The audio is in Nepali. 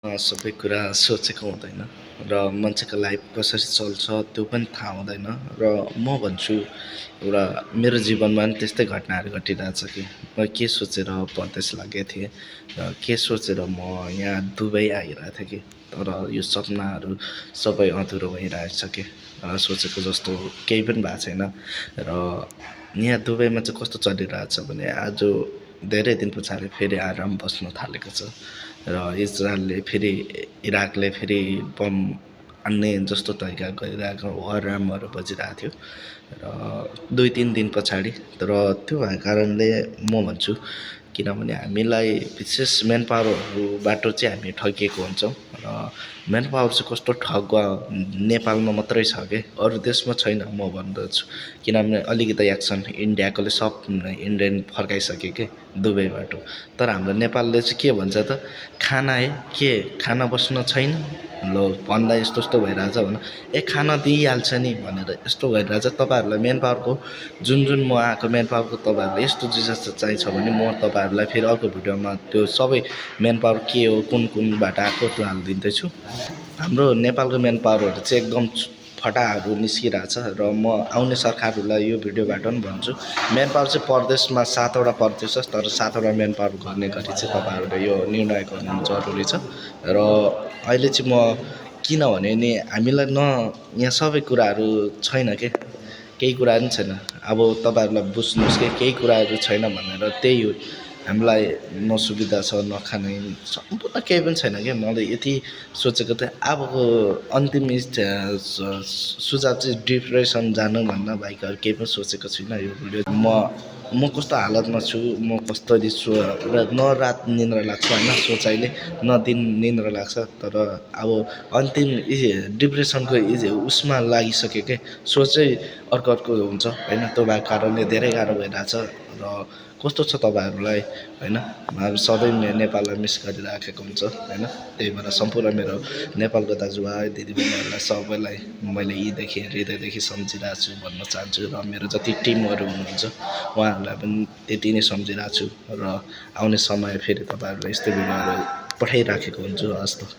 सबै कुरा सोचेको हुँदैन र मान्छेको लाइफ कसरी चल्छ त्यो पनि थाहा हुँदैन र म भन्छु एउटा मेरो जीवनमा पनि त्यस्तै घटनाहरू घटिरहेछ कि म के सोचेर परदेश लागेको थिएँ र के सोचेर म यहाँ दुबई आइरहेको थिएँ कि तर यो सपनाहरू सबै अधुरो भइरहेछ कि सोचेको जस्तो केही पनि भएको छैन र यहाँ दुबईमा चाहिँ कस्तो चलिरहेछ भने आज धेरै दिन पछाडि फेरि आराम बस्न थालेको छ र इजरायलले फेरि इराकले फेरि बम हान्ने जस्तो तरिका गरिरहेको अरामहरू बजिरहेको थियो र 2-3 दिन पछाडि तर त्यो भएको कारणले म भन्छु किनभने हामीलाई विशेष मेन पावरहरूबाट चाहिँ हामी ठगिएको हुन्छौँ र मेन पावर चाहिँ कस्तो ठगुवा नेपालमा मात्रै छ कि अरू देशमा छैन म भन्दछु किनभने अलिकति एक्सन इन्डियाकोले सब इन्डियन फर्काइसक्यो कि दुबईबाट तर हाम्रो नेपालले चाहिँ के भन्छ त खाना है के खाना बस्न छैन ल भन्दा यस्तो यस्तो भइरहेछ भने खाना दिइहाल्छ नि भनेर यस्तो भइरहेछ तपाईँहरूलाई मेन पावरको जुन म आएको मेन पावरको तपाईँहरूलाई यस्तो चिज चाहिन्छ भने म तपाईँहरूलाई फेरि अर्को भिडियोमा त्यो सबै मेन पावर के हो कुनबाट आएको त्यो हालिदिँदैछु हाम्रो नेपालको मेन पावरहरू चाहिँ एकदम फटाहरू निस्किरहेछ र म आउने सरकारहरूलाई यो भिडियोबाट पनि भन्छु मेन पावर चाहिँ परदेशमा 7वटा परदेश छ तर 7वटा मेन पावर गर्ने गरी चाहिँ तपाईँहरूले यो निर्णय गर्नु जरुरी छ र अहिले चाहिँ म किनभने नि हामीलाई न यहाँ सबै कुराहरू छैन के केही कुरा पनि छैन अब तपाईँहरूलाई बुझ्नुहोस् कि केही कुराहरू छैन भनेर त्यही हो हामीलाई न सुविधा छ न खाने सम्पूर्ण केही पनि छैन क्या मैले यति सोचेको थिएँ अबको अन्तिम सुझाव चाहिँ डिप्रेसन जानुभन्दा बाहेक अरू केही पनि सोचेको छुइनँ यो भिडियो म कस्तो हालतमा छु म कस्तरी छु न रात निन्द्रा लाग्छ होइन सोचाइले न दिन निन्द्रा लाग्छ तर अब अन्तिम डिप्रेसनको उसमा लागिसक्यो के सोचै अर्को हुन्छ होइन त्यो भएको कारणले धेरै गाह्रो भइरहेछ र कस्तो छ तपाईँहरूलाई होइन सधैँ नेपाललाई मिस गरिराखेको हुन्छ होइन त्यही भएर सम्पूर्ण मेरो नेपालको दाजुभाइ दिदीबहिनीहरूलाई सबैलाई मैले यहीँदेखि हृदयदेखि सम्झिरहेको छु भन्न चाहन्छु र मेरो जति टिमहरू हुनुहुन्छ उहाँहरूलाई पनि त्यति नै सम्झिरहेको छु र आउने समय फेरि तपाईँहरूलाई यस्तै भिडियोहरू पठाइराखेको हुन्छु हस् त।